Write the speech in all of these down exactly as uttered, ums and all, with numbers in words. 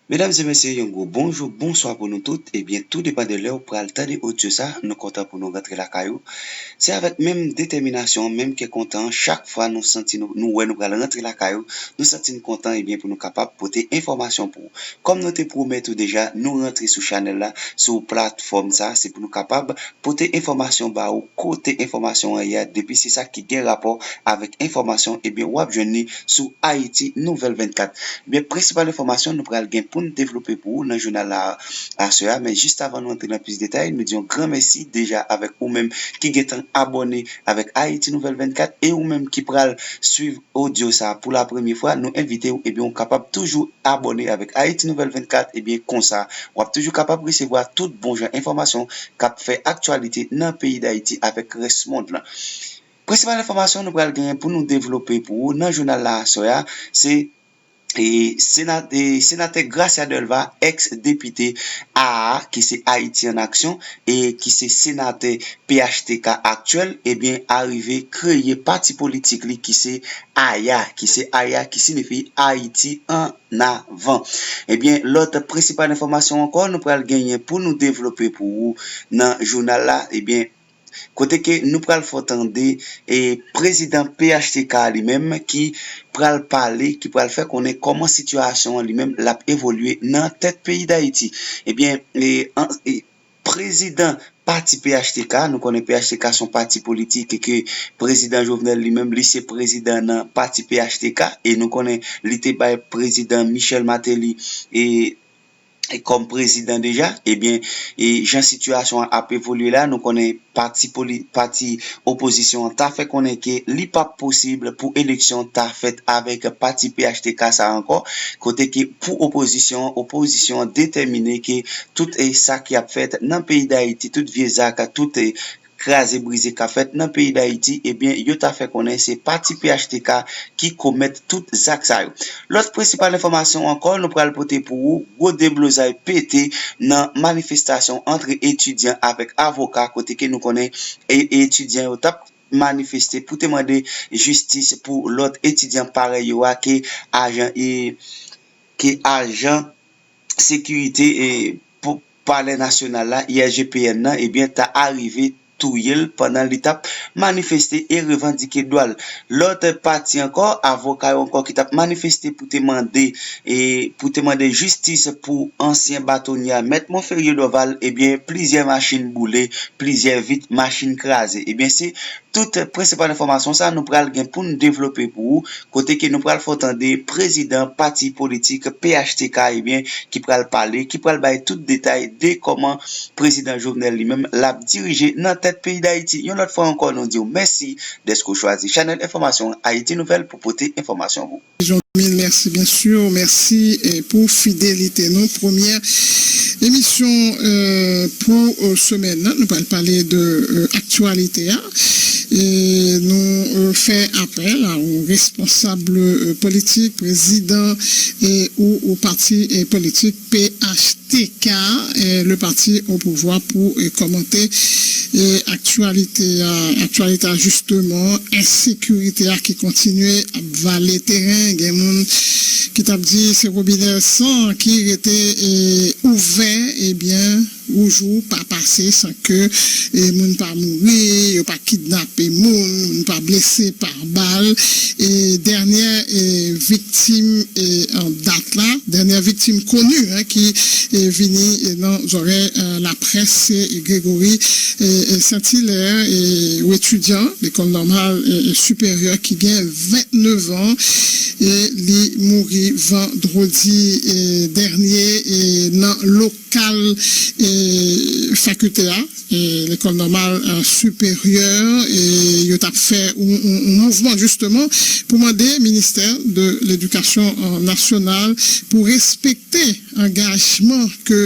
Medam e mesye, yon gwo bonjou, bonswa pou nou tout. Ebyen, tou depann de lè w pral tande odyo sa, nou kontan pou nou rantre lakay ou. Se avèk menm detèminasyon, menm kè kontan, chak fwa nou santi nou, nou wè nou pral rantre lakay ou, nou santi n kontan, ebyen, pou nou kapab pote enfòmasyon pou ou. Kòm nou te pwomèt ou deja, nou rantre sou chanèl la, sou platfòm sa, se pou nou kapab pote enfòmasyon ba ou, kote enfòmasyon an ye a, depi se sa ki gen rapò avèk enfòmasyon, ebyen, w ap jwenn li sou Ayiti Nouvèl vennkat. Ebyen, prensipal enfòmasyon nou pral gen pou n devlope pou ou nan jounal la aswè a, men jis avan nou antre nan plis detay, nou di yon gran mèsi deja avèk ou menm ki gentan abòne avèk Ayiti Nouvèl vennkat e ou menm ki pral swiv odyo sa pou la premye fwa, nou envite w, ebyen, ou kapab toujou abòne avèk Ayiti Nouvèl vennkat, ebyen, konsa, w ap toujou kapab resevwa tout bon jan enfòmasyon k ap fè aktyalite nan peyi Dayiti avèk rès mond lan. Prensipal enfòmasyon nou pral genyen pou nou devlope pou ou nan jounal la aswè a, se e, sena, e, senatè Gracia Delva, èks depite A A, ki se Ayiti an Aksyon, e ki se senatè P H T K aktyèl, ebyen, arive kreye pati politik li ki se aya, ki se aya, ki siyifi Ayiti an avan. Ebyen, lòt prensipal enfòmasyon ankò, nou pral genyen pou nou devlope pou ou nan jounal la, ebyen, kote ke nou pral fè w tande e prezidan P H T K a li menm ki pral pale, ki pral fè konnen kòman sitiyasyon an li menm l ap evolye nan tèt peyi Dayiti. Ebyen, e, an, e, prezidan pati P H T K, nou konnen P H T K se yon pati politik e ke prezidan Jovenel li menm, li se prezidan nan pati P H T K, e nou konnen li te bay prezidan Michel Martelly e e kòm prezidan deja, ebyen, e jan sitiyasyon an ap evolye la, nou konnen pati poli-, pati opozisyon an ta fè konnen ke li p ap posib pou eleksyon ta fèt avèk pati P H T K sa ankò, kote ke pou opozisyon an, opozisyon an detèmine ke tout, e, sa ki ap fèt nan peyi Dayiti, tout vye zak, tout, e, kraze brize k ap fèt nan peyi Dayiti, ebyen, yo ta fè konnen se pati P H T K ki komèt tout zak sa yo. Lòt prensipal enfòmasyon ankò, nou pral pote pou ou, gwo deblozay pete nan manifestasyon ant etidyan avèk avoka, kote ke nou konnen e, etidyan yo t ap manifeste pou te mande jistis pou lòt etidyan parèy yo a ke ajan e, ke ajan sekirite e pou Palè Nasyonal la, I S G P N nan, ebyen, ta arive touye l pandan li t ap manifeste e revandike dwa l. Lòt pati ankò, avoka yo ankò ki t ap manifeste pou te mande, e pou te mande jistis pou ansyen batonye a, Mèt Monferrier Dorval, ebyen, plizyè machin boule, plizyè vit machin kraze. Ebyen, se tout prensipal enfòmasyon sa nou pral gen pou n devlope pou ou, kote ke nou pral fè w tande prezidan pati politik P H T K, ebyen, ki pral pale, ki pral bay tout detay de kòman prezidan Jovenel li menm l ap dirije nan tèt peyi Dayiti. Yon lòt fwa ankò, nou di w mèsi dèske w chwazi chanèl enfòmasyon Ayiti Nouvèl pou pote enfòmasyon pou ou. Jean-Mil, mèsi, byen si, mèsi, e, pou fidelite nou. Premyè emisyon, e, pou, e, semèn nan, nou pral pale de, e, aktyalite a. E nou, e, fè apèl a yon responsab, e, politik, prezidan, e, ou, ou pati, e, politik P H T K, e, le parti au pouvoir, pou, e, kòmante, e, aktyalite a, aktyalite a, jisteman, ensekirite a ki kontinye ap vale teren. Gen moun ki t ap di se wobinè san ki rete, e, ouvè, ebyen, yon jou pa pase san ke, e, moun pa mouri, yo pa kidnape moun, moun pa blese pa bal. E dènyè, e, viktim, e, an dat la, dènyè viktim koni, en, ki, e, vini, e, nan zòrèy, e, laprès, se Gregory, e, e, Saint-Hilaire, e, yon etidyan lekòl nòmal, e, e, siperyè ki gen vennnev an, e li mouri vandredi, e, dènye, e, nan lokal, e, fakilte a, e, lekòl nòmal, e, siperyè, e yo t ap fè yon, yon, yon mouvman jisteman pou mande ministè de ledikasyon, e, nasyonal pou respekte angajman ke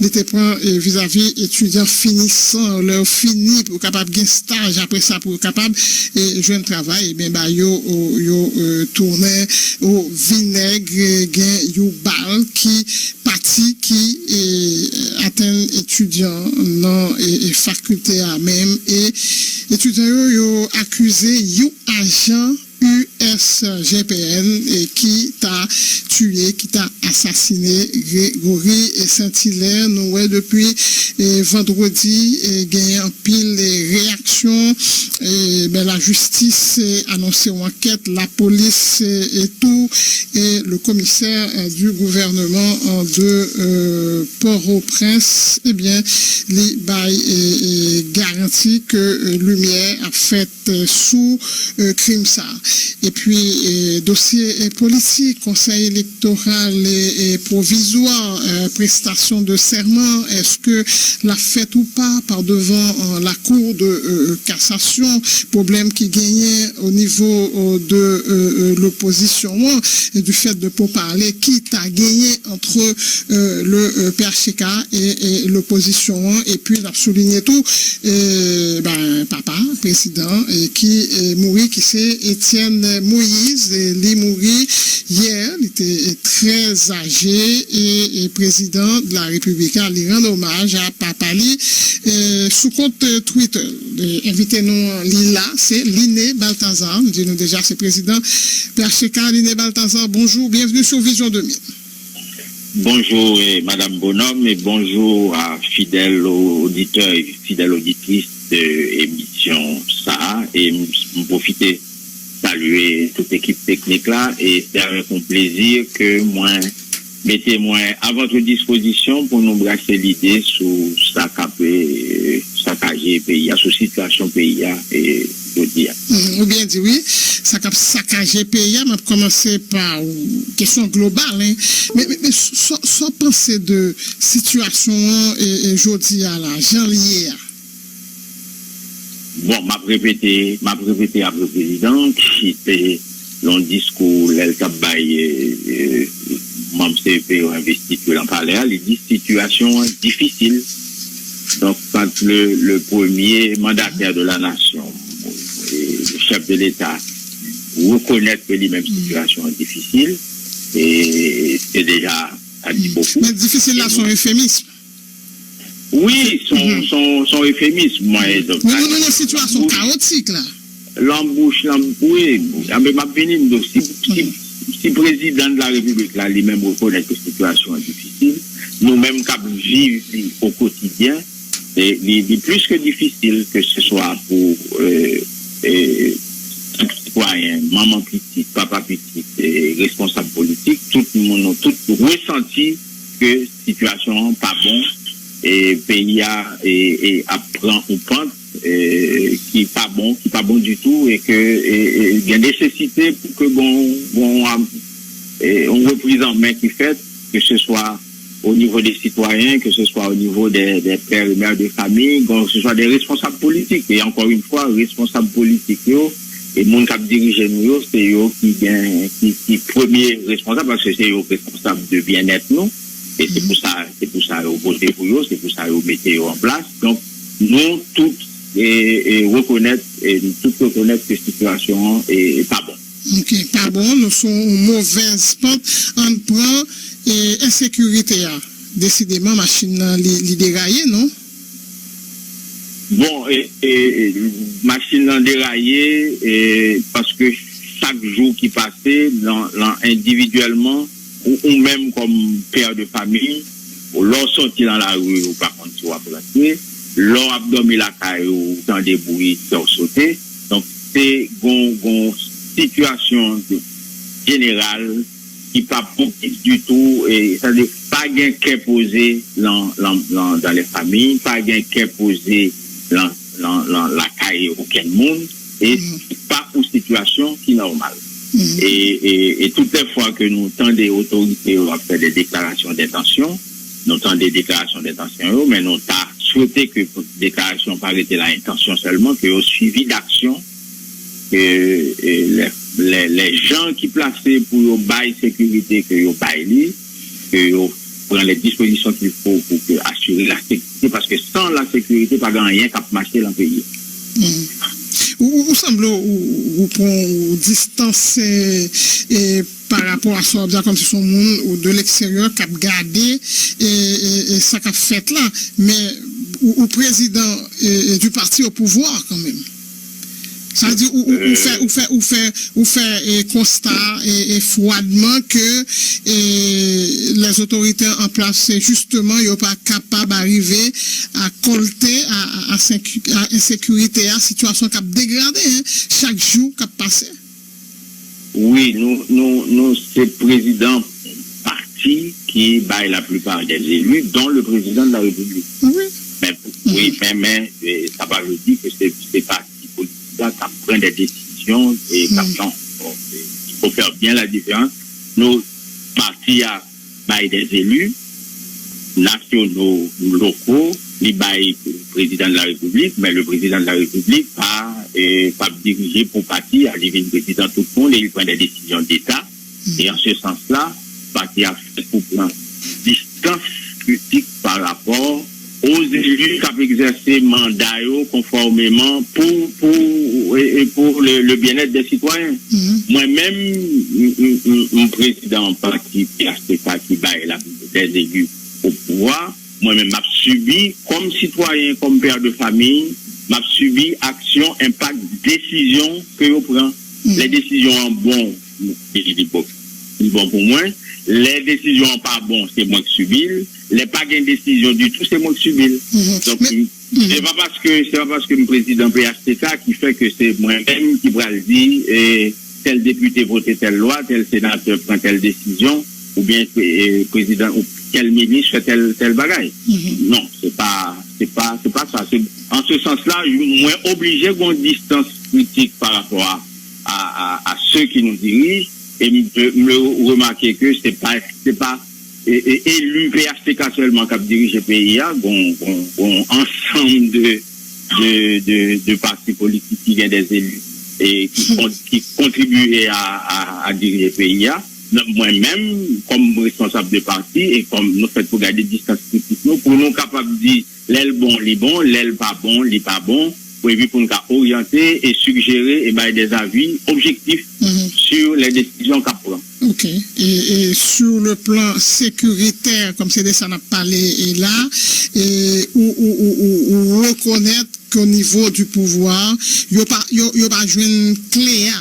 li te pran, e, vizavi etidyan finisan, lè yo fini pou yo kapab gen staj, apre sa pou yo kapab, e, jwenn travay, ebyen, ba yo, o, yo, e, tounen o vinèg, e, gen yon bal ki pati ki, e, atenn etidyan nan, e, e, fakilte a menm, e etidyan yo, yo akize yon ajan U S G P N, e ki ta tiye, ki ta asasine Gregory Saint-Hilaire. Nou wè depi e, vandredi, e, gen anpil e, reyaksyon. E, ben, lajistis e, anonse yon ankèt, lapolis e, e tou, e le commissaire e, du gouvernement e, de e, Port-au-Prince, ebyen, li bay e, e, garanti ke e, limyè ap fèt sou e, krim sa. Epi e, dosye e, politik, konsèy elektoral e, e pwovizwa, e, prestasyon de sèman, èske l ap fèt ou pa pa devan e, lakou de e, kasasyon, pwoblèm ki genyen o nivo e, de e, e, lopozisyon an, e du fait de pourparlers ki ta genyen entre e, le e, P H T K e, e lopozisyon an, epi n ap soulinye tou e, ben, papa prezidan e, ki e, mouri, ki se Etienne Moïse. E, li mouri yè, li te e, trè aje e, e prezidan de la Repiblik la, li rann omaj a papa li e, sou kont e, Twitter. E, envite nou an, li la, se Liné Balthazar. M di nou deja, se prezidan P H T K, Liné Balthazar. Bonjou, byenvni sou Vizyon de mil. Bonjou, e, Madam Bonhomme, e bonjou a fidèl oditè e fidèl oditris de emisyon sa a. E m, m pwofite salye tout ekip teknik la, e se avèk yon plezi ke mwen mete mwen a votre disposition pou nou brase lide sou sa k ap, e, sakaje peyi a, sou sitiyasyon peyi a, e, jodi a. Mm, ou byen di wi, sa k ap sakaje peyi a, m ap kòmanse pa ou, kesyon global, hein. Men, men, men sa, sa w panse de sitiyasyon an e, e jodi a la, jan l ye a? Bon, m ap repete, m ap repete apre prezidan, ki te yon diskou lè l t ap bay e, e, manm C E P yo envestiti lan palè a, li di sitiyasyon an difisil. Donk, quand le, le premier mandataire de la nation, e, le chef de l'État, reconnaît que li menm sitiyasyon an difisil, e se deja, sa di bokou. Men difisil la, se yon efemism. Wi, se yon, se yon, se yon efemism, mwen, donk, nou, nou, nou nan sitiyasyon kawotik la. Lanbouch, lanbouch, wi. Anben, m ap vini, m di w, si, si, si prezidan de la repiblik la, li menm, rekonèt ke sitiyasyon an difisil, nou menm k ap viv li o kotidyen, e li, li plis ke difisil, ke se swa pou, e, e, tout sitwayen, manman pitit, papa pitit, e, responsab politik, tout moun, nou tout resanti ke sitiyasyon an pa bon, e peyi a, e, e ap pran yon pant, e, ki pa bon, ki pa bon ditou, e ke, e, e, gen nesesite pou ke gon, gon, e, yon repriz an men ki fèt, ke se swa o nivo de sitwayen, ke se swa o nivo de, de pè e mè de fami, ke se swa de responsab politik. E ankò yon fwa, responsab politik yo, e moun k ap dirije nou yo, se yo ki gen, ki, ki premye responsab, paske se yo k responsab de byennèt nou. E se pou sa, se pou sa yo vote pou yo, se pou sa yo mete yo an plas. Donk, nou tout, e, e, rekonèt, e, nou tout rekonèt ke sitiyasyon an, e, e pa bon. Ok, pa bon, nou sou yon movèz pant. Ann pran, e, ensekirite a. Desideman, machin nan, li, li deraye, non? Bon, e, e, e, machin nan deraye, e, paske chak jou ki pase, lan, lan endividyèlman, ou, ou menm kòm pè de fami, ou lè w soti nan lari, ou pa konn si w ap rantre, lè w ap dòmi lakay ou, ou tande bri, kè w sote. Donk, se gon, gon sitiyasyon de, jeneral ki pa pwopis ditou, e, sa vle di, pa gen kè poze lan, lan, lan, dans les familles, pa gen kè poze lan, lan, lan lakay okenn moun, e pa yon sitiyasyon ki nòmal. E, e, e tout lè fwa ke nou tande otorite yo ap fè de deklarasyon dentansyon, nou tande deklarasyon dentansyon yo, men nou ta swete ke deklarasyon pa rete la entansyon sèlman, ke yo swivi daksyon, ke, e, lè, lè, lè jan ki plase pou yo bay sekirite, ke yo bay li, ke yo pran les dispositions qu'il faut pou ke asire la sécurité, paske san la sécurité, pa gen anyen k ap mache lan peyi. Ou, ou, ou sanble ou, ou pran yon distans, e, e, pa rapò a sa w ap di a, kòmsi se yon moun ou de l'extérieur k ap gade, e, e, e sa k ap fèt la. Men ou, ou prezidan, e, e, du parti au pouvoir kanmenm. Sa vle di ou, ou, ou fè, ou fè, ou fè, ou fè eh, konsta eh, eh, fwadman ke eh, les autorités en place, eh, justement, yo pa kapab arive a kolte a, a, a senki- a ensekirite a, sitiyasyon k ap degrade, hein, chak jou k ap pase. Wi, nou, nou, nou se prezidan pati ki bay la plupart des élus, dont le président de la République. Wi. Men, wi, men, men eh, sa pa vle di ke se, se pati politik la k ap pran de desizyon e k ap non. Bon, eh, il faut faire bien la différence. Nou, pati a bay des élus nationaux, locaux, li bay président de la République, mais le président de la République pa eh, pa dirije pou pati a, li vin prezidan tout moun e li pran de desizyon d'État. Et en ce sens-là, pati a fèt pou pran distans kritik pa rapò aux élus k ap egzèse manda yo konfòmeman pou, pou, e, e pou le, le bien-être des citoyens. Mwen menm, m, m, m, m prezidan pati P H T K ki bay la, des élus au pouvoir. Mwen menm, m ap sibi, kòm sitwayen, kòm pè de famiy, m ap sibi aksyon, enpak desizyon ke yo pran. Lè desizyon an bon, li, li bon, li bon pou mwen. Lè desizyon an pa bon, se mwen k sibi l. Lè pa gen desizyon ditou, se mwen k sibi l. Donk, se pa paske, se pa paske m prezidan P H T K ki fè ke se mwen menm ki pral di eh, tèl depite vote tèl lwa, tèl senatè pran tèl desizyon, oubyen eh, prezidan ou tèl minis fè tèl, tèl bagay. Non, se pa, se pa, se pa sa. Se, an se sans la, mwen oblije gen yon distans kritik pa rapò a, a, a, a se ki nou dirij, e m, m remake ke se pa, se pa e, e, eli P H T K sèlman k ap dirije peyi a, gon, gon, gon ansanm de, de, de, de pati politik ki gen des élus e ki, kon, ki kontribye a, a, a dirije peyi a. Men mwen menm, kòm responsab de pati e kòm nou fèt pou gade distans kritik nou, pou nou kapab di lè l bon, li bon, lè l pa bon, li pa bon, pou epi pou n ka oryante e sigjere e bay des avis objektif sur les décisions k ap pran. Ok. E, e sur le plan sécuritaire, kòm se de sa n ap pale e la, e ou, ou, ou, ou, ou rekonèt ke o nivo du pouvoir, yo pa, yo, yo pa jwenn kle a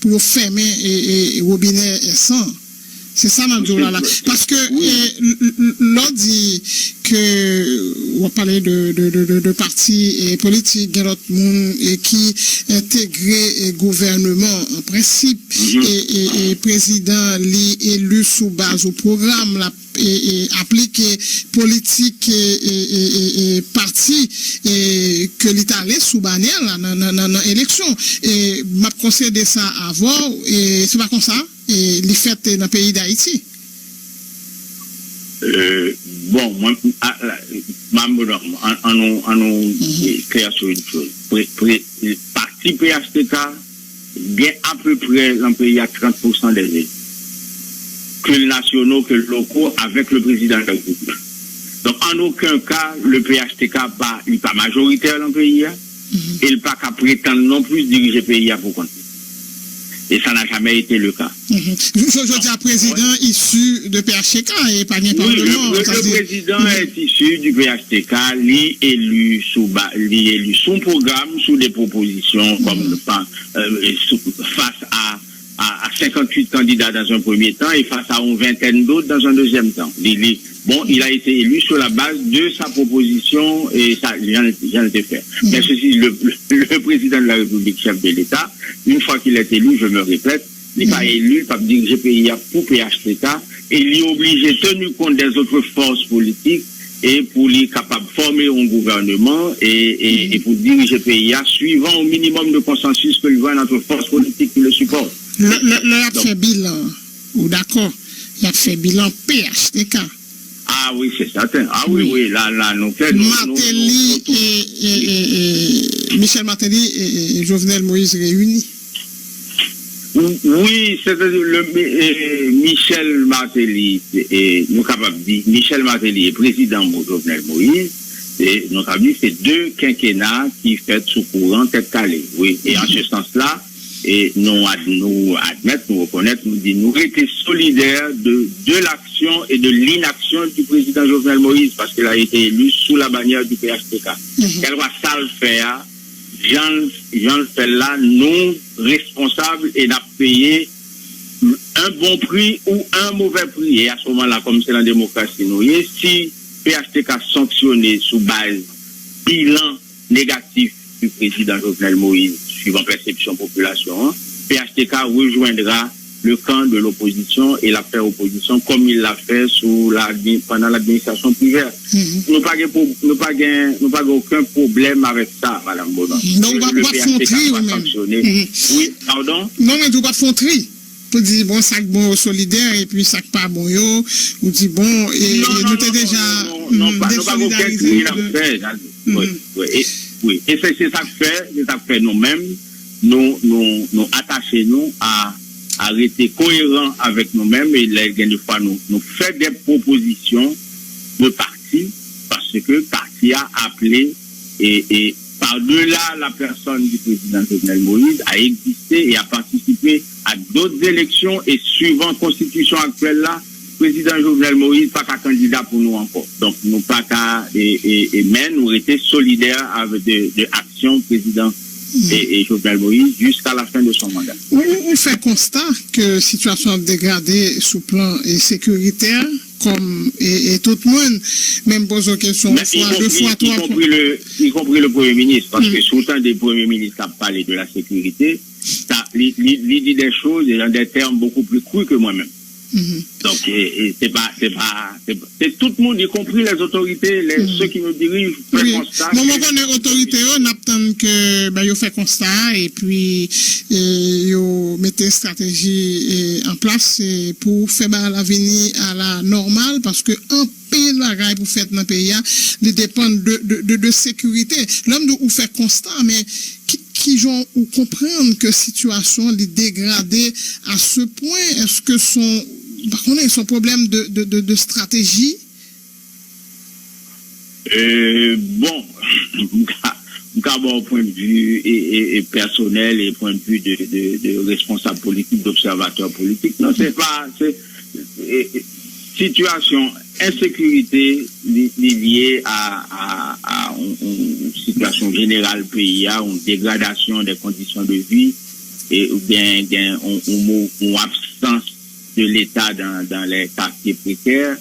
pou yo fèmen e, e, e wobinè san. Se sa m ap di w la la. Paske e, l- l- l- lè w di ke w ap pale de, de, de, de, de pati e, politik, gen lòt moun e, ki entegre e, gouvèneman an prensip, e, e, e prezidan li eli sou baz ou pwogram, l ap e, e, aplike politik e, e, e, e, e pati e, ke li t ale sou banyè la nan, nan, nan, nan eleksyon. E m ap konsede sa avè w, e se pa konsa e, li fèt nan peyi Dayiti. Euh, bon, mwen, a, a, Madame Bonhomme, an, an nou, an nou eh, klè sur une chose. Pre, pre, pati P H T K gen apeprè nan peyi a trant pousan des élus, que nationaux, que locaux, avec le président de la République. Donc, en aucun cas, le P H T K pa, li pa majoritè nan peyi a, e l pa ka pretann non plus dirije peyi a pou kont li. Et ça n'a jamais été le cas. Jodi a, prezidan isi de P H T K e pa gen Oui, le, palman. le, le président est issu du P H T K, li élu sous ba- li élu sous programme, sous des propositions comme euh, sous- face à, à, à cinquante-huit candidats dans un premier temps et face à une vingtaine d'autres dans un deuxième temps. Li, li, bon, il a été élu sur la base de sa proposition et ça, j'en j'en étais fait. Mais ceci, le, le, le président de la République, chef de l'État, une fois qu'il est élu, je me répète, li pa eli, li p ap dirije peyi a pou P H T K, e li oblije tenu kont des autres forces politiques e pou li kapab fòme yon gouvèneman e, e, e pou dirije peyi a suivant au minimum de consensus que lui voit notre force politique qui le supporte. Lè lè- lè y ap fè bilan, ou dakò, y ap fè bilan P H T K. Ah oui, c'est certain. Ah oui, oui, la, la, nou fè nou, nou, nou, Martelly nou tou- e, e, e, e, Michel Martelly e, e, e Jovenel Moïse reyini. Oui, c'est-à-dire le, eh, Michel Martelly, eh, nou kapab di, Michel Martelly e prezidan Mo- Jovenel Moïse, e nou kapab di se de kenkena ki fèt sou kouran tèt kale. Wi, e an se sans la, e nou, ad, nou admèt, nou rekonèt, nou di nou rete solidè de, de l'action et de l'inaction du président Jovenel Moïse, parce qu'il a été élu sous la bannière du P H T K. Kèlkwa sa l fè a, jan l jan l fè l la, nou responsab e n ap peye un bon prix ou un mauvais prix. E a ce moment-là, kòm se nan demokrasi nou ye, si P H T K sanksyone sou baz bilan negatif du président Jovenel Moïse, suivant pèsepsyon popilasyon an, P H T K rejoindra le camp de l'opposition et l ap fè opozisyon comme il l'a fait sous la, pendant l'administration Privert. Nou pa gen, nou pa gen, nou pa gen okenn pwoblèm avèk sa, Madam Bonan. Donk, ou pa, ou pa fè yon tri, ou menm. Wi, padon? Non, mwen di ou pa fè yon tri. Pou di, bon, sa k bon yo solidè, epi sa k pa bon yo, ou di, bon, e, e nou te deja, non, non, non, pa, nou pa gen okenn tri n ap fè. Wi, wi, e, wi. E se, se sa k fè, se sa k fè nou menm, nou, nou, nou atache nou a, a rete koyeran avèk nou menm, e lè gen de fwa nou, nou fè de pwopozisyon de pati, paske pati a aple, e, e, par delà la personne du président Jovenel Moïse, a egziste e a patisipe a dòt eleksyon, e suivant konstitisyon aktyèl la, prezidan Jovenel Moïse pa ka kandida pou nou ankò. Donk, nou pa ka, e, e, e, men nou rete solidè avèk de, de aksyon prezidan e, e Jovenel Moïse jusqu'à la fin de son mandat. Ou, ou, ou fè konsta ke sitiyasyon ap degrade sou plan, e, sekiritè, kòm, e, e tout moun, menm poze w kesyon yon fwa, de fwa, twa fwa. Y compris le, y compris le Premye Minis, paske si w tande Premye Minis ap pale de la sécurité, sa, li, li, li di des choses dans des termes beaucoup plus crus que moi-même. Donk, e, e, se pa, se pa, se pa, se tout moun, y compris les autorités, les, ceux qui nous dirigent, fè konsta. Bon, mwen konnen otorite yo, n ap tann ke, ben, yo fè konsta, epi, e, yo mete estrateji, e, an plas, e, pou fè bagay la vini a la nòmal, paske anpil bagay pou fèt nan peyi a, li depann de, de, de, de sekirite. Lè m di ou fè konsta, men ki, kijan ou konprann ke sitiyasyon li degrade à ce point? Èske se yon, m pa konnen, se yon pwoblèm de, de, de, de stratégie? Euh, bon, m ka, m ka ba w pwennvi e, e, e pèsonèl e pwennvi de, de, de responsab politik, d'obsèvatè politik. Non, se pa, se, e, e, sitiyasyon ensekirite, li, li lye a, a, a yon, yon sitiyasyon jeneral peyi a, yon degradasyon de kondisyon de vi, e, ou gen, gen yon, yon mo-, yon absans de Leta dans, dans les quartiers précaires,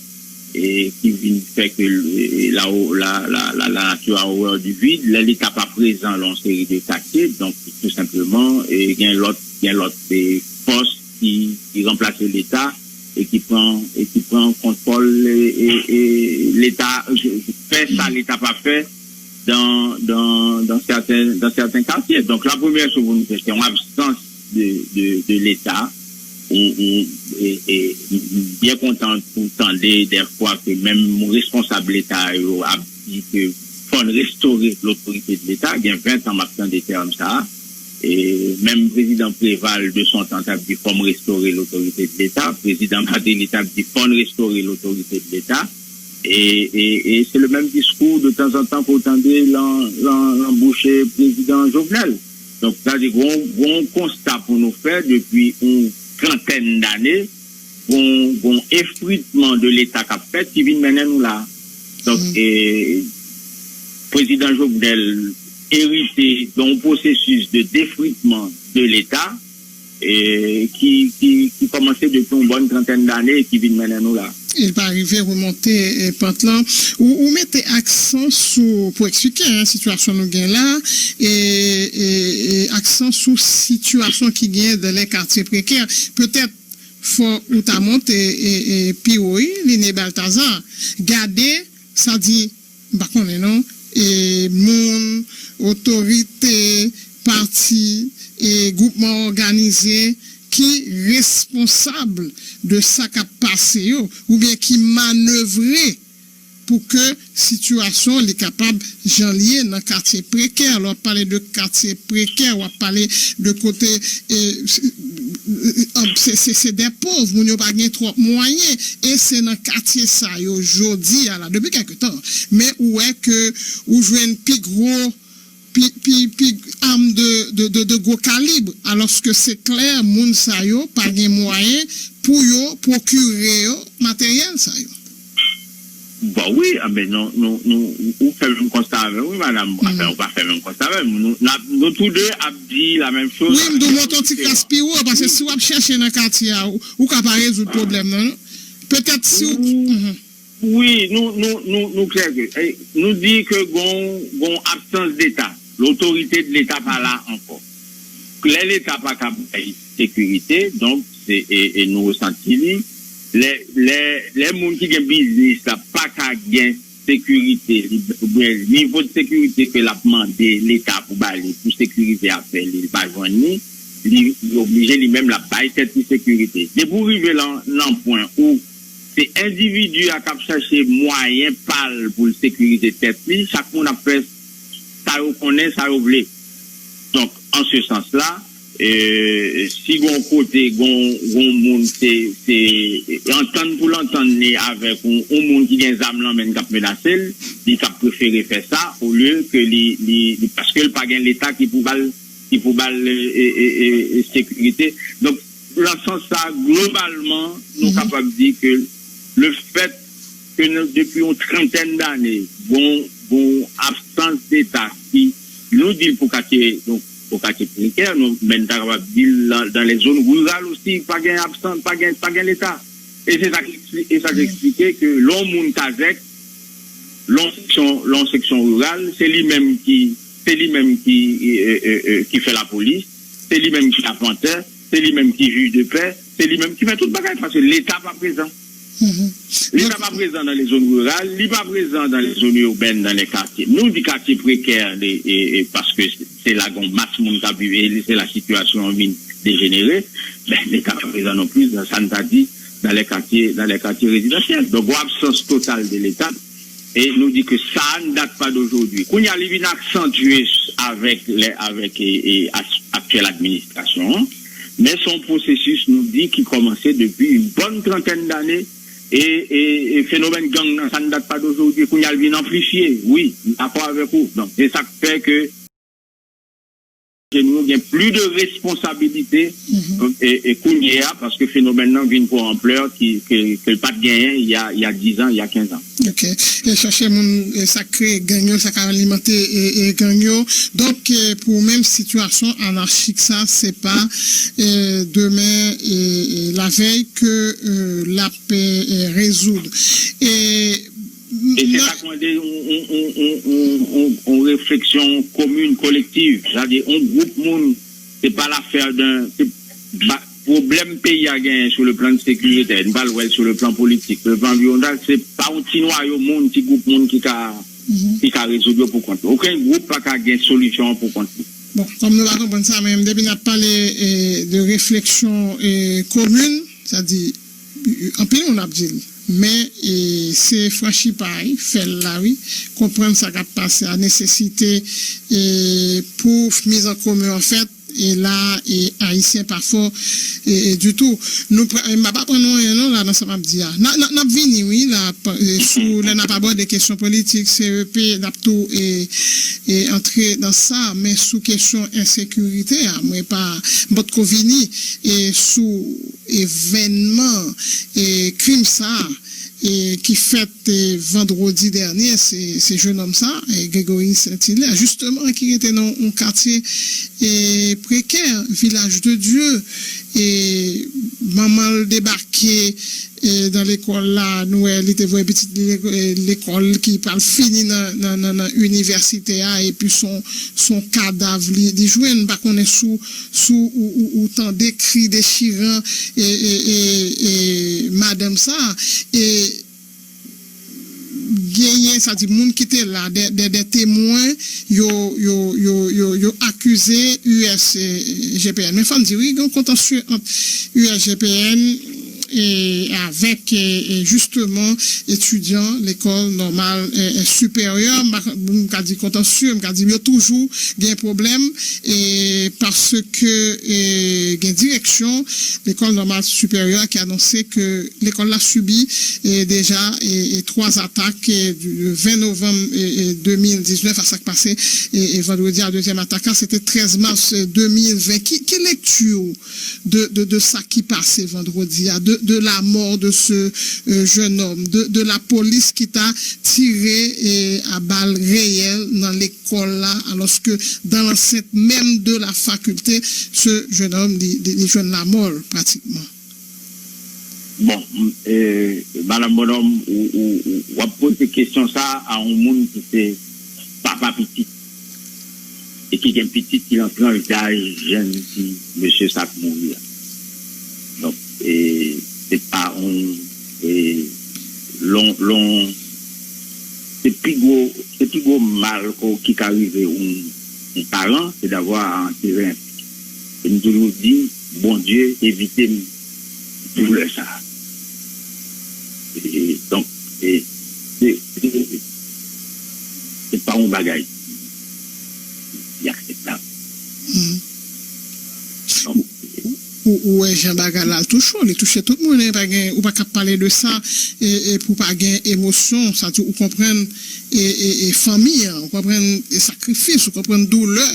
e ki vin fè ke, e, la, la, la, la, la nature a horreur du vide. Lè Leta pa prezan lan yon seri de katye, donk, tou senpleman, e, gen lòt, gen lòt, e, fòs ki, ki ranplase Leta e ki pran, e ki pran kontwòl, e, e, e Leta, fè sa Leta pa fè dans, dans, dans certains, dans certains quartiers. Donk, la premyè choz pou nou fè, se yon absans de, de, de Leta. Ou, ou, e, e, m byen kontan pou tande dèfwa ke menm responsab Leta yo ap di ke fò n restore lotorite de Leta. Gen ven tan m ap tande tèm sa a. E menm prezidan Preval de son tan t ap di fò m restore lotorite de Leta. Prezidan Martelly t ap di fò n restore lotorite de Leta. E, e, e se le menm diskou de tanzantan ke w tande lan, lan, lan bouch prezidan Jovenel. Donk, sa di gon, gon konsta pou nou fè depi yon trantèn dane, gon, gon efritman de Leta k ap fèt ki vin mennen nou la. Donk, e, prezidan Jovenel erite de yon pwosesis de defritman de Leta, e, ki, ki, ki kòmanse depi yon bòn trantèn dane e ki vin mennen nou la. E pa rive remonte, e, pant lan. Ou, ou mete aksan sou, pou eksplike, en, sitiyasyon nou gen la, e, e, e aksan sou sitiyasyon ki gen dans les quartiers précaires. Petèt fò ou ta monte, e, e, pi wo, wi, Liné Balthazar. Gade, sa di, m pa konnen non, e, moun, otorite, pati, e, gwoupman òganize ki responsab de sa k ap pase yo, oubyen ki manevre pou ke sitiyasyon li kapab jan l ye nan katye prekè. Lè w ap pale de katye prekè, w ap pale de kote, e, se, se, se, se de pòv, moun yo pa gen twòp mwayen, e se nan katye sa yo jodi a la, depi kèk tan, men ou wè ke ou jwenn pi gwo, pi, pi, pi am de, de, de, de gwo kalib, alòske se klè, moun sa yo pa gen mwayen pou yo pwokire yo materyèl sa yo. Bon, wi, anben, nou, nou, nou, ou fè menm konsta avè m, wi, madanm. Anfen, ou pa fè menm konsta avè m. Nou, n ap, nou tou de ap di la menm choz. Wi, m di w monte yon ti kras pi wo, paske si w ap chèche nan katye a, ou, ou ka pa rezoud pwoblèm nan, non. Petèt si w. Wi, nou, nou, nou, nou klè ke, eh, nou di ke gon, gon absans deta. Lotorite de leta pa la ankò. Lè leta pa ka bay sekirite, donk, se, e, e nou resanti li. Lè, lè, lè moun ki gen biznis la pa ka gen sekirite, li, oubyen nivo de sekirite ke l ap mande leta pou ba li, pou sekirize afè li, li pa jwenn li, li, li oblije li menm l ap bay tèt li sekirite. Depi w rive lan, lan pwen ou se endividi a k ap chache mwayen pa l pou l sekirize tèt li, chak moun ap fè sa yo konnen, sa yo vle. Donk, an se sans la, e, si gon kote, gon, gon moun se, se antann pou l antann li avèk yon, yon moun ki gen zam lan men l k ap menase l, li t ap prefere fè sa olye ke li, li, li paske l pa gen leta ki pou ba l, ki pou ba l, e, e, e, e, sekirite. Donk, nan sans sa, globalman, nou kapab di ke le fèt ke nou, depi yon trantèn dane, gon, gon absans deta ki, nou di l pou katye, donk, pou katye prekè, nou, men n ta kapab di l lan, dan lè zòn riral osi, pa gen absans, pa gen, pa gen leta. E se sa ki ekspli-, e sa ki eksplike ke lè yon moun kazèk, lè yon seksyon, lè yon seksyon riral, se li menm ki, se li menm ki, e, e, e, e, ki fè lapolis, se li menm ki apantè, se li menm ki jij de pè, se li menm ki fè tout bagay, paske leta pa prezan. Leta pa prezan nan lè zòn riral, li pa prezan nan lè zòn irbèn, nan lè katye. Nou di katye prekè, e, e, e, paske se, se la gon mas moun k ap viv, e se la sitiyasyon an vin dejenere, ben, leta pa prezan non plis, dan sa n ta di, dan lè katye, dan lè katye rezidansyèl. Donk, gon absans total de leta, e nou di ke sa ne date pas d'aujourd'hui. Kounye a, li vin aksantye avèk, lè, avèk, e, e, as-, aktyèl administrasyon an, men se yon pwosesis, nou di, ki kòmanse depi yon bòn trantèn dane, e, e, e fenomèn gang nan, sa ne date pas d'aujourd'hui, kounye a, l vin anplifye, wi, m dakò avèk ou. Donk, se sa k fè ke ke nou gen plis de responsabilite, e, e kounye a, paske fenomèn nan vin pran anplè ki, ke, ke l pa t genyen il y a, il y a dix ans, il y a quinze ans. Ok. E chache moun, e sa k kreye gang yo, sa k alimante, e, e gang yo. Donk, e, pou menm sitiyasyon anachik sa, se pa, e, demen, e, e lavèy ke, e, l ap, e, e, rezoud. E, e se sa k mande yon, yon, yon refleksyon komin, kolektiv. Sa di, yon gwoup moun, se pa lafè de, se pa, pwoblèm peyi a genyen sou le plan de sekirite, nou pral wè l sou le plan politik, le plan anviwònmantal, se pa yon ti nwayo moun, ti gwoup moun ki ka, ki ka rezoud yo pou kont yo. Okenn gwoup pa ka gen solisyon an pou kont li. Bon, kòm nou pa konprann sa, men depi n ap pale, e, de refleksyon, e, komin, sa di, anpil moun ap di l. Men, e, se franchi pa, wi, fè l la, wi. Konprann sa k ap pase a, nesesite, e, pou miz an komen an fèt, e la, e, Ayisyen pa fò, e, e, ditou. Nou, pra- e, m pa pran non, non, la, nan sa m ap di a. N a- n a- n ap vini, wi, la, pa- e, sou, lè n ap abòde kesyon politik, C E P, n ap tou, e, e, antre nan sa, men sou kesyon ensekirite a, mwen pa, m potko vini, e, sou evènman, e, krim sa, e, ki fèt, e, vandredi dènye, se, se jenòm sa, e, Gregory Saint-Hilaire, jisteman, ki rete nan yon katye, e, prekè, Vilaj de Dye, e, manman l debake, e, nan lekòl la, nou wè, li te voye pitit li lek- e, lekòl ki pral fini nan, nan, nan, nan inivèsite a, epi se yon, se yon kadav li, li jwenn, m pa konnen sou, sou ou, ou, ou tande kri dechiran, e, e, e, e madanm sa, e genyen, sa di moun ki te la, de, de, de temwen, yo, yo, yo, yo, yo akize U S G P N. Men fò n di, wi, gen yon kontansye ant U S G P N e avèk, e, e, jisteman, etidyan lekòl nòmal, e, e, siperyè. M pa- m ka di kontansye, m ka di yo toujou gen pwoblèm, e, paske, e, gen direksyon lekòl nòmal siperyè ki anonse ke lekòl la sibi, e, deja, e, e, twa atak, e, du ven novanm, e, e, de mil diznèf a sa k pase, e, e, vandredi a. Dezyèm atak la, se te trèz mas, e, de mil ven. Ki, ki lekti w de, de, de sa ki pase vandredi a, de, de la mort de ce euh, jeune homme, de, de la police qui t'a tiré euh, à balles réelles dans l'école là, alors que dans l'enceinte même de la faculté, ce jeune homme, il, il, il joint la mort pratiquement. Bon, m- eh, Madame Bonhomme, ou, ou, ou, w ap poze kesyon sa a yon moun ki se papa pitit e ki gen pitit ki nan tranch daj jèn ti mesye sa k mouri a. Donk, e, se pa yon e, lon, lon, se pi gwo, se pi gwo mal ko ki ka rive yon, yon paran, se davwa a antere yon pitit. E m toujou di, Bondye evite m doulè sa a. E, donk, e, se, se, se pa yon bagay ki akseptab. Ou, ou wè jan bagay la touche w, li touche tout moun, pa gen, ou pa ka pale de sa e, e pou pa gen emosyon, sa di ou konprann e, e, e fanmi an, ou konprann e sakrifis, ou konprann doulè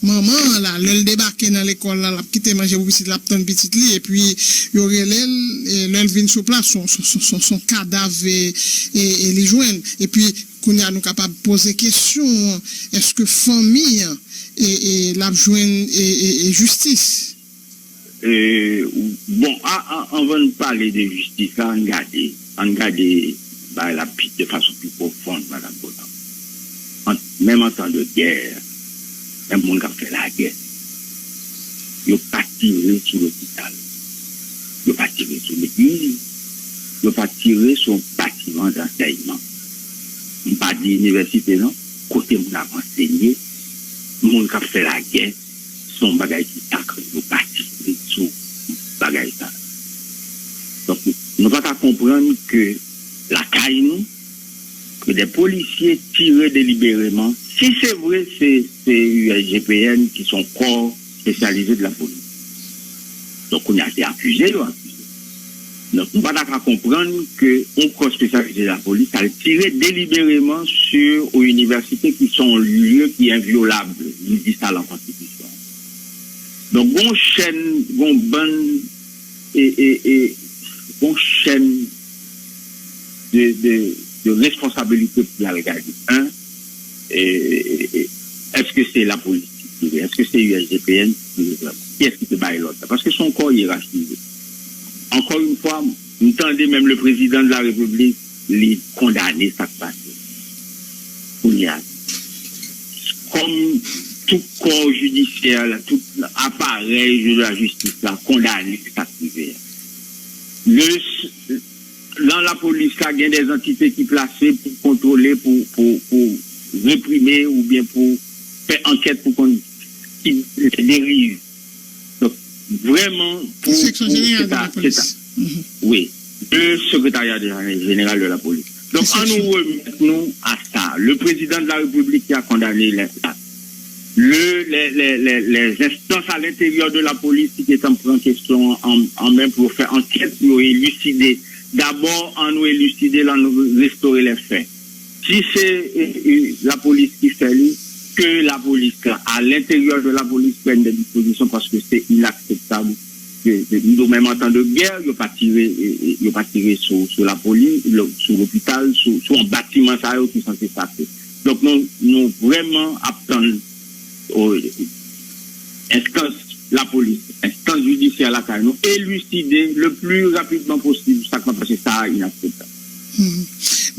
manman an la, lè l debake nan lekòl la, l ap kite manje pou pitit, l ap tann pitit li, epi yo rele l, e lè l vin sou plas, son, son, son, son, son kadav e, e, e li jwenn. Epi kounye a nou kapab poze kesyon an, èske fanmi an e, e, l ap jwenn e, e, e jistis? E, bon, a, a, anvan n pale de jistis la, ann gade, ann gade bagay la pi, de fason pi pwofonn, Madame Bonhomme. An, menm an tan de gè, menm moun k ap fè lagè, yo pa tire sou lopital, yo pa tire sou legliz, yo pa tire sou yon batiman dansèyman. M pa di inivèsite non, kote moun ap ansenye, moun k ap fè lagè, se yon bagay ki sakre, yo pa tire sou bagay sa. Donk, nou pa ka konprann ke lakay nou, ke de polisye tire delibereman, si se vre se se U S G P N ki se yon kò espesyalize de lapolis. Donk, kounye a se akize yo akize. Donk, nou pa ta ka konprann ke yon kò espesyalize de lapolis al tire delibereman sou yon inivèsite ki se yon lye ki envyolab, li di sa lan konstitisyon. Donk, gon chèn, gon bann e, e, e, gon chèn de, de, de responsabilite pou y al gade. Yon, e, e, e, èske se lapolis ki tire? Èske se U S G P N ki tire vrèman? Kiyès ki te bay lòd la? Paske se yon kò yerachize. Encore une fois, m tande menm le président de la République, li kondane sa k pase. Kounye a, kòm tout kò jidisyè la, tout aparèy de la jistis la kondane sa k rive a. Le, nan lapolis la, gen de antite ki plase pou kontwole, pou, pou, pou reprime oubyen pou fè ankèt pou konn ki deriv. Donk, vrèman, pou, Direksyon pou, Jeneral se de ta, la se Polis. ta, wi, le Sekretariya Jeneral de la Polis. Donk, an nou remèt nou a sa. Le président de la République ki a kondane lè sa. Le, les, les, les, les instances à l'intérieur de la police ki te tan pran kesyon an, an men pou yo fè ankèt, pou yo eliside. Dabò, an nou eliside, lan nou restore les faits. Si se e, e, lapolis ki fè li, ke lapolis la, à l'intérieur de la police, prenne des dispositions paske se inakseptab. Ke, ke, nou menm an tan de gè, yo pa tire, e, e, yo pa tire sou, sou lapolis, lo- sou lopital, sou, sou yon batiman sa yo ki sanse safe. Donk nou, nou vrèman ap tann o, enstans lapolis, enstans jidisyè lakay nou, eliside le pli rapidman posib sa k pa pase, sa a inakseptab.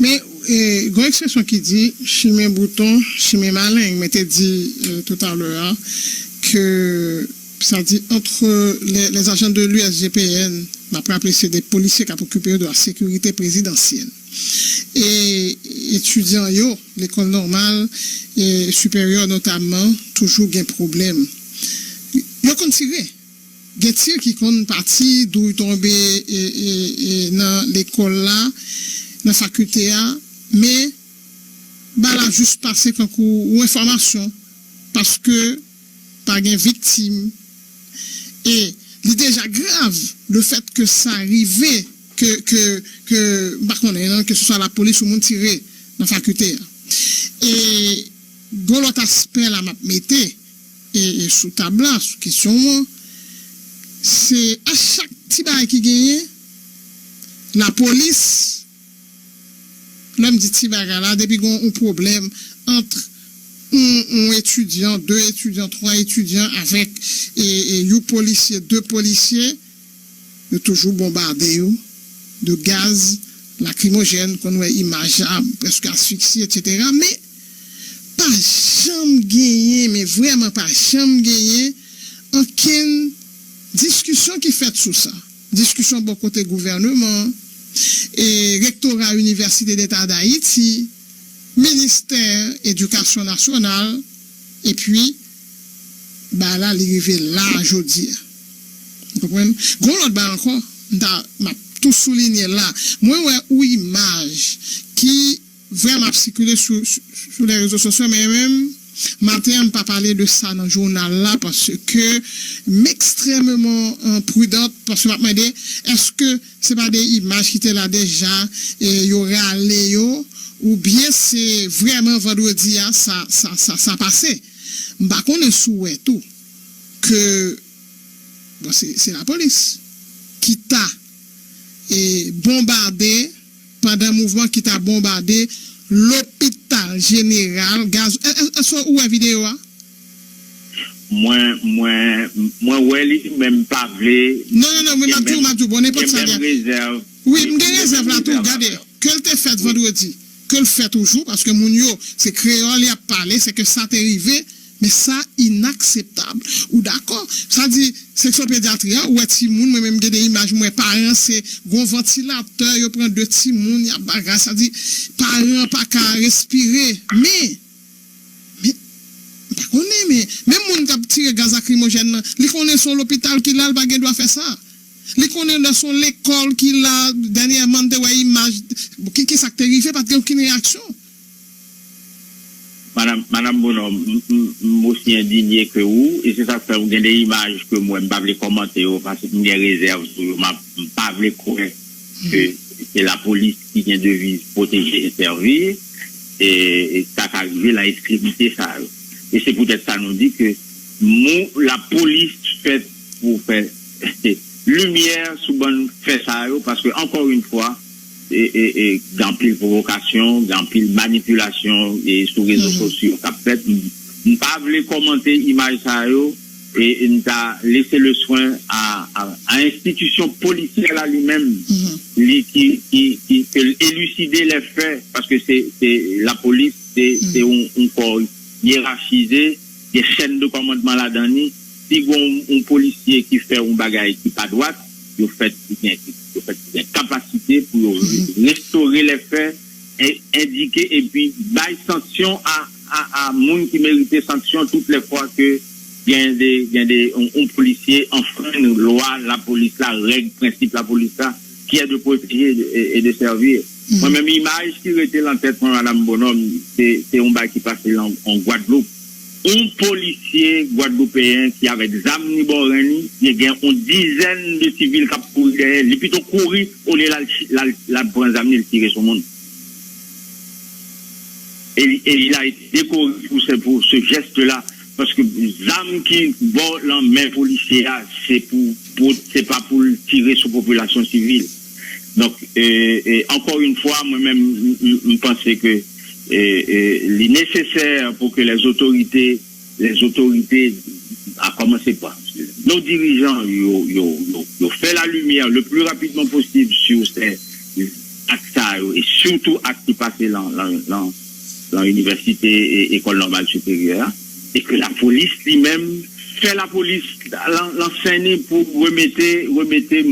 Men, e, gon ekspresyon ki di, chimen bouton, chimen maleng. Mwen te di e, toutalè a, ke, sa di, entre les, les agents de l'U S G P N, m ap raple, se de polisye k ap okipe yo de la sécurité présidentielle. E etidyan yo, lekòl nòmal e siperyè notamman, toujou gen pwoblèm. Yo konn tire. Gen tir ki konn pati, douy tonbe e, e, e, nan lekòl la, nan fakilte a, men ba la jis pase kankou yon enfòmasyon, paske pa gen viktim. E li deja grav, le fèt ke sa rive, ke, ke, ke, m pa konnen, non, ke se swa lapolis ou moun tire nan fakilte a. E gon lòt aspè la m ap mete e, e sou tab la, sou kesyon an, se a chak ti bagay ki genyen, lapolis, lè m di ti bagay la, depi gen yon pwoblèm ant yon, yon etidyan, de etidyan, twa etidyan avèk e, e, yon polisye, de polisye, yo toujou bonbade yo de gaz lakrimojèn, konn wè imaj la, prèske asfiksi, etsetera. Men, pa janm genyen, men vrèman pa janm genyen, ankenn diskisyon ki fèt sou sa. Diskisyon bò kote gouvèneman, e rektora Inivèsite Deta d Ayiti, ministè edikasyon nasyonal, epi, bagay la, li rive la jodi a. Ou konprann? Gon lòt bagay ankò, m ta, m ap tou soulinye la. Mwen wè yon imaj ki vrèman ap sikile sou, sou, sou lè rezo sosyo, men menm, maten an, m pa pale de sa nan jounal la, paske m ekstrèmeman, euh, pridant, paske m ap mande, èske se pa de imaj ki te la deja, e yo rale yo, oubyen se vrèman vandredi a, sa, sa, sa, sa pase? M pa konnen si w wè tou ke, bon, se, se lapolis ki ta, e, bonbade, pandan mouvman ki ta bonbade lopital jeneral, gaz, e, e, èske w wè videyo a? Mwen, mwen, mwen wè li, men m pa vle. Non, non, non, men m ap di w, m ap di w, bon, nenpòt sa, gen menm rezèv. Wi, m gen rezèv la tou, gade, ke l te fèt vandredi, ke l fèt toujou, paske moun yo, se kreyòl y ap pale, se ke sa te rive, men sa inakseptab. Ou dakò? Sa di, seksyon pedyatri a, ou wè timoun, mwen menm gen de imaj, m wè paran, se gon vantilatè, yo pran de timoun, y ap bagay, sa di, paran pa ka respire. Men, men, m pa konnen, men, menm moun k ap tire gaz lakrimojèn nan, li konnen se yon lopital ki la, l pa gen dwa fè sa. Li konnen lè se yon lekòl ki la, dènyèman, m te wè imaj, ki, ki sa k te rive, pa t gen okenn reyaksyon. Madam, Madam Bonhomme, m, m, m osi endinye ke ou, e se sa k fè ou gen de imaj ke mwen, m pa vle kòmante yo, paske m gen rezèv sou yo, m ap, m pa vle kwè ke se lapolis ki gen deviz pwoteje e sèvi, e, e sa ka rive nan ekstremite sa yo. E se poutèt sa nou di ke mou, lapolis fèt pou fè limyè sou bann fè sa yo, paske, ankò yon fwa, e, e, e, gen anpil pwovokasyon, gen anpil manipilasyon e sou rezo sosyo k ap fèt. M, m pa vle kòmante imaj sa yo, e, e m ta lese le swen a, a, a enstitisyon polisyè la li menm, li ki, ki, ki, ke l eliside lè fè, paske se, se lapolis, se, se yon, yon kò yerachize, gen chèn de kòmandman ladan li. Si gon yon polisye ki fè yon bagay ki pa dwat, yo fèt ki gen, yo fèt ki gen kapasite pou yo restore lè fè, e, endike epi bay sanksyon a, a, a moun ki merite sanksyon tout lè fwa ke gen de, gen de, yon, yon polisye anfrenn lwa lapolis la, règ, prensip lapolis la, ki è de pwoteje e, e de sèvi. Mwen menm, imaj ki rete lan tèt mwen, Madam Bonhomme, se, se yon bagay ki pase lan, an Gwadloup. Yon polisye gwadloupeyen ki avèk zam ni bò ren li, li gen yon dizèn de sivil k ap kouri dèyè li, li pito kouri olye l al, l al, l al pran zam li, l tire sou moun. Et, et il a été décoré pour ce, pour ce geste-là, paske zam ki bò lan men polisye a, se pou, pou, se pa pou l tire sou popilasyon sivil. Donk, e, e, ankò yon fwa, mwen menm, m, m, m panse ke, e, e, li nesesè pou ke les autorités, les autorités, à commencer par nos dirigeants, yo, yo, yo, yo fè la lumière le plus rapidement possible sur ces actes sa yo, e sitou ak ki pase lan, lan, lan, lan inivèsite e ekòl nòmal siperyè a, e ke lapolis li menm fè lapolis lan, lan sen li pou remete, remete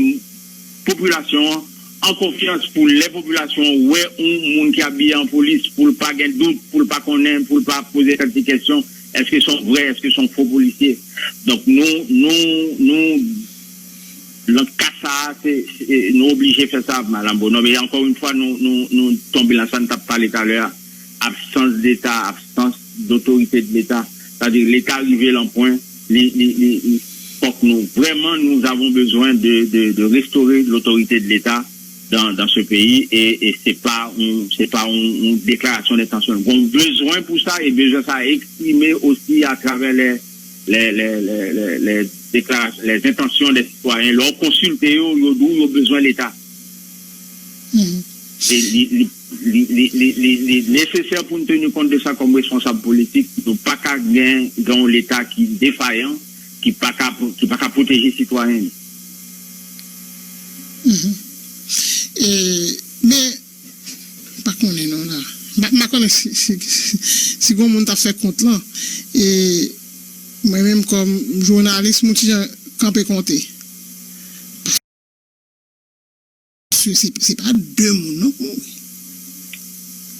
popilasyon an an konfyans, pou lè popilasyon wè yon moun ki abiye an polis, pou l pa gen dout, pou l pa konnen, pou l pa poze kèk ti kèsyon, èske se yon vrè, èske se yon fo polisye. Donk, nou, nou, nou, nan ka sa a, se, se, nou oblije fè sa, Madam Bonhomme. E ankò yon fwa, nou, nou, nou tonbe nan sa n t ap pale talè a, absans de Leta, absans dotorite de Leta. Sa di, Leta rive lan pwen, li, li, li, li, fòk nou, vrèman, nous avons besoin de, de, de restaurer l'autorité de l'État dans, dans ce pays, et, et c'est pas un, c'est pas un, une déclaration d'intention. Gon bezwen pou sa, e bezwen sa eksprime osi atravè les, les, les, les, les, les déclarations, les intentions des citoyens. Lè w konsilte yo, yo di w yo bezwen Leta. E li, li, li, li, li, li, li nesesè pou n teni kont de sa kòm responsab politik. Nou pa ka gen, gen yon Leta ki defayan, ki pa ka, ki pa ka pwoteje sitwayen li. Mhm. E, men, m pa konnen non la. M pa, m pa konnen si, si, si, si gon moun t ap fè kont lan. E mwen menm kòm jounalis, m yon ti jan kanpe konte. Paske se, se pa de moun non k mouri.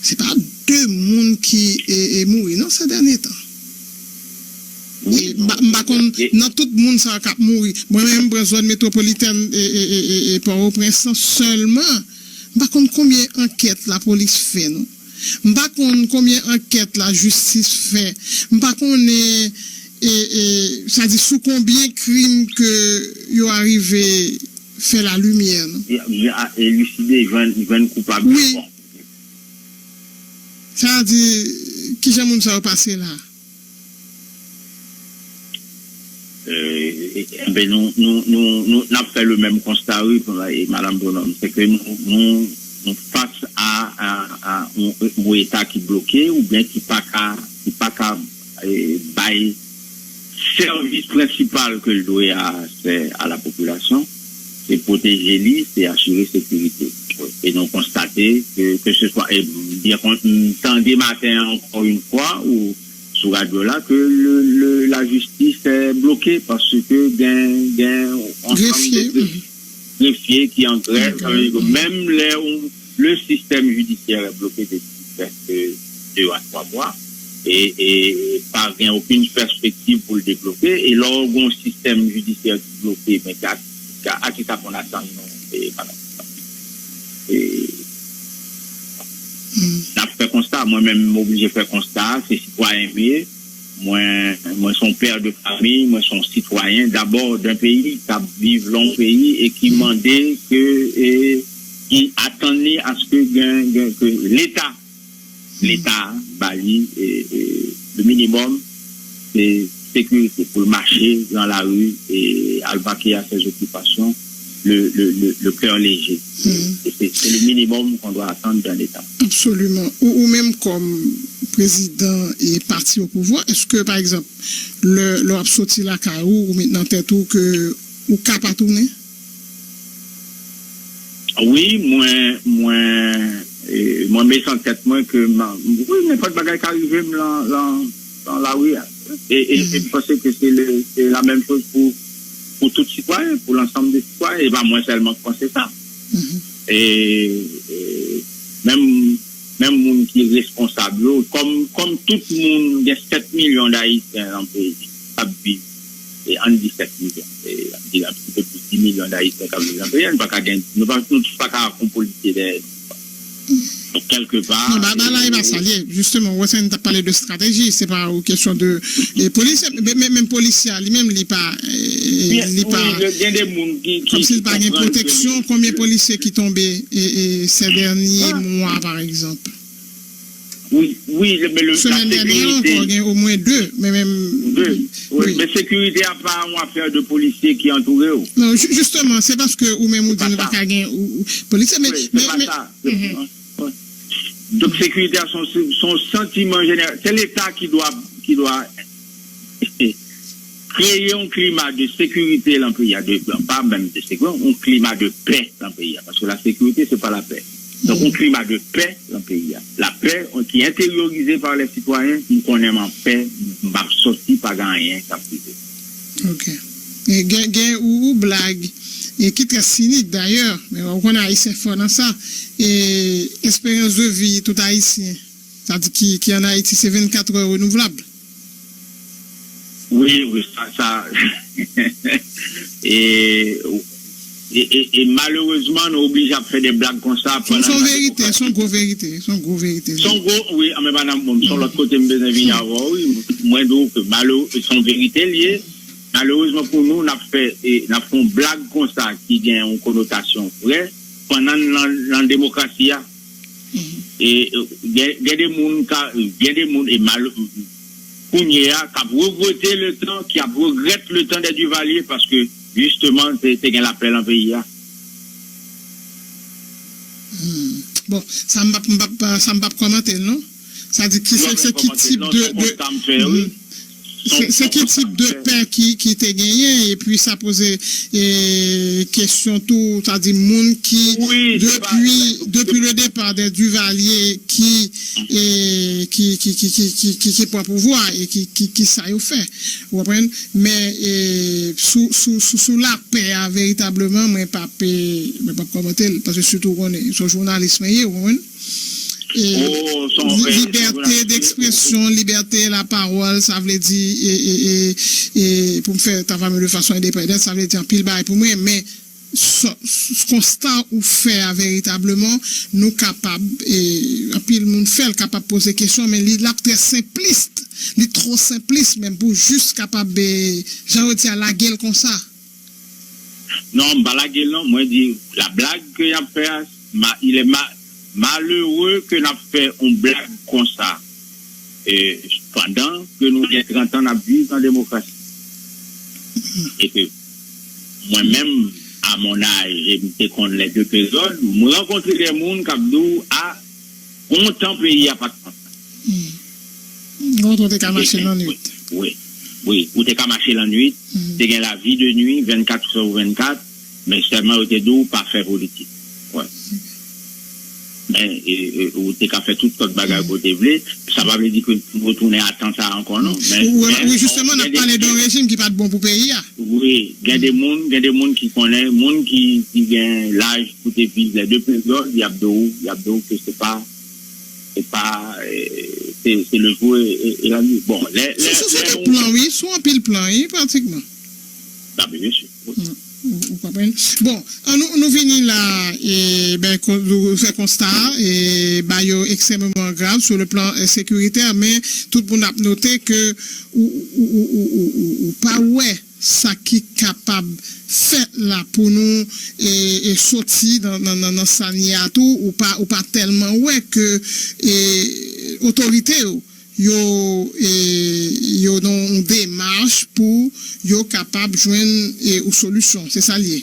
Se pa de moun ki e, e mouri non se dènye tan. E m pa, m pa konn nan tout moun sa k ap mouri. Mwen menm, m pran zòn metwopolitèn e, e, e, e, e Pòtoprens lan sèlman. M pa konn konbyen ankèt lapolis fè non. M pa konn konbyen ankèt lajistis fè. M pa konnen e, e, sa di sou konbyen krim ke yo arive fè lalimyè non. Eliside, jwenn, jwenn koupab yo. Wi. Sa di, kijan moun sa yo pase la? Enben, nou, nou, nou, nou, n ap fè le menm konsta, wi, madanm Bonhomme. Se ke nou, nou, nou fas a, a, a yon, yon eta ki bloke oubyen ki pa ka, ki pa ka e, bay sèvis prensipal ke l dwe a, se a la popilasyon, se pwoteje li, se asire sekirite. E nou konstate ke, keseswa, e m byen kon, m tande maten an, ankò yon fwa, ou sou radyo la, ke le, le, lajistis bloke paske gen, gen yon ansanm de grefye ki an grèv, menm lè le sistèm jidisyè bloke depi prèske de a twa mwa e, e pa gen okenn pèspektiv pou l devlope. E lè w gen yon sistèm jidisyè ki bloke, men a, a, a kisa pou n atann nou e, madanm? E, n ap fè konsta, mwen menm m oblije fè konsta, se sitwayen m ye. Mwen, mwen se yon pè de fanmi, mwen se yon sitwayen dabò d'un peyi k ap viv lan yon peyi e ki mande ke, e, ki atann li aske gen, gen, ke Leta, Leta ba li e, e, le minimòm, se sekirite pou l mache lan lari e al vaquer à ses occupations le, le, le, le cœur léger. E se, se le minimòm qu'on doit attendre d'un État. Absoliman. Ou, ou menm kòm prezidan e pati o pouvwa, èske, pa egzanp, lè, lè w ap soti lakay ou, ou met nan tèt ou ke ou ka pa tounen? Wi, mwen, mwen, e, mwen met an tèt mwen ke, wi, nenpòt bagay ka rive m lan, lan, lan lari a. E, e, e m panse ke se le, se la menm choz pou, pou tout sitwayen, pou lansanm de sitwayen. E pa mwen sèlman k panse sa. E, e menm, menm moun ki responsab yo, kòm, kòm tout moun, gen sèt milyon d Ayisyen lan peyi k ap viv, e ann di sèt milyon, e ann di un petit peu plus dix millions d Ayisyen k ap viv lan peyi a, nou pa ka gen, nou pa, nou pa ka fè yon politik dèyè nou. Donk, kèlkepa. Non, ba, ba la, e pa sa l ye. Jisteman, ou wè sa, n t ap pale de estrateji, se pa yon kesyon de e, polisye, men, men, men polisye a, li menm, li pa, e, li pa, gen de moun ki, ki, kòmsi l pa gen pwoteksyon, konbyen polisye ki tonbe, e, e, se dènye mwa, pa egzanp? Wi, wi, men le, semèn dènye an ankò, gen omwen de, men menm. De. Wi, men sekirite a pa yon afè de polisye ki antoure w. Non, jisteman, se paske ou menm ou di nou pa ka gen polisye, men, men, men, Donk, sekirite a se yon, se yon santiman jeneral. Se Leta ki dwa, ki dwa kreye yon klima de sekirite lan peyi a, de, pa menm de sekirite, yon klima de pè lan peyi a. Paske la sécurité, c'est pas la paix. Donk, yon klima de pè lan peyi a. La paix, ki enteryorize pa lè sitwayen, m konnen m an pè, m ap sòti, pa gen anyen k ap rive. Ok. E gen, gen ou, ou blag, e ki trè sinik dayè, men ou konnen Ayisyen fò nan sa, e esperans de vi tout Ayisyen, sa di ki, ki ann Ayiti, se vennkat è renouvlab. Wi, wi, sa, sa, e, e, e, e malerezman, nou oblije ap fè de blag konsa. Se yon verite, se yon gwo verite, se yon gwo verite. Se yon gwo, wi, an men madanm, bon, se yon lòt kote m bezwen vini avè w, wi. Mwen di w ke malere, se yon verite l ye. Malerezman pou nou, n ap fè, e, n ap fè yon blag konsa ki gen yon konotasyon vrè, pandan n nan, nan demokrasi a. E, e, gen, gen de moun ka, gen de moun, e mal, kounye a, k ap regrete le tan, ki ap regrèt le tan dè Duvalier, paske, jisteman, te, te gen lapè lan peyi a. Bon, sa m p ap, m p ap, sa m p ap kòmante l, non. Sa di ki se, se ki tip de, de, se, se ki tip de pè ki, ki te genyen, epi sa poze e, kesyon tou, sa di moun ki, depi, depi le départ de Duvalier, ki, e, ki, ki, ki, ki, ki, ki, ki pran pouvwa e ki, ki, ki sa yo fè. Ou konprann? Men, e, sou, sou, sou, sou lapè a, veritableman, mwen p ap, e, mwen p ap kòmante l, paske sitou ou konnen, se yon jounalis mwen ye, ou konprann? E, libète dekspresyon, libète lapawòl, sa vle di, e, e, e, e, pou m fè travay mwen de fason endepandant, sa vle di anpil bagay pou mwen, men s- s- konsta ou fè a veritableman, nou kapab, e, anpil moun fè l, kapab poze kesyon, men li l ap trè senplis, li twò senplis menm pou jis kapab, e, jan yo di a, lage l konsa. Non, m pa lage l non. Mwen di, la blague que y ap fè a, ma, il est ma, malere ke n ap fè yon blag konsa, e, pandan ke nou gen trant an n ap viv nan demokrasi. E ke mwen menm, a mon âge, e m te konn les deux période, m rankontre de moun k ap di w, a, gon tan peyi a pa t konsa. Gon tan ou te ka mache lannwit. Wi, wi, ou te ka mache lannwit, te gen lavi de nwi, vennkat sou vennkat, men sèlman yo te di w pa fè politik. Wi. Men, e, e, ou te ka fè tout sòt bagay ke w te vle, sa pa vle di ke nou retounen a tan sa a ankò, non. Men, wi, jisteman, n ap pale de yon rejim ki pa t bon pou peyi a. Wi, gen de moun, gen de moun ki konnen, moun ki, ki gen laj pou te viv les deux période, y ap di w, y ap di w ke se pa, se pa, e, se, se le jour et, et, et la nuit. Bon, lè, lè, sou, sou tout plan, wi, sou anpil plan, wi, pratikman. Sa, byen si. Ou konprann? Bon, an nou, nou vini la, e, ben, fè konsta, e, bagay yo ekstrèmeman grav sou le plan, e, sekiritè, men tout moun ap note ke ou, ou, ou, ou, ou, ou pa wè sa ki kapab fèt la pou nou, e, e, soti nan, nan, nan, nan sa n ye a tou, ou pa, ou pa tèlman wè ke, e, otorite yo, yo, e, yo nan yon demach pou yo kapab jwenn, e, yon solisyon. Se sa l ye.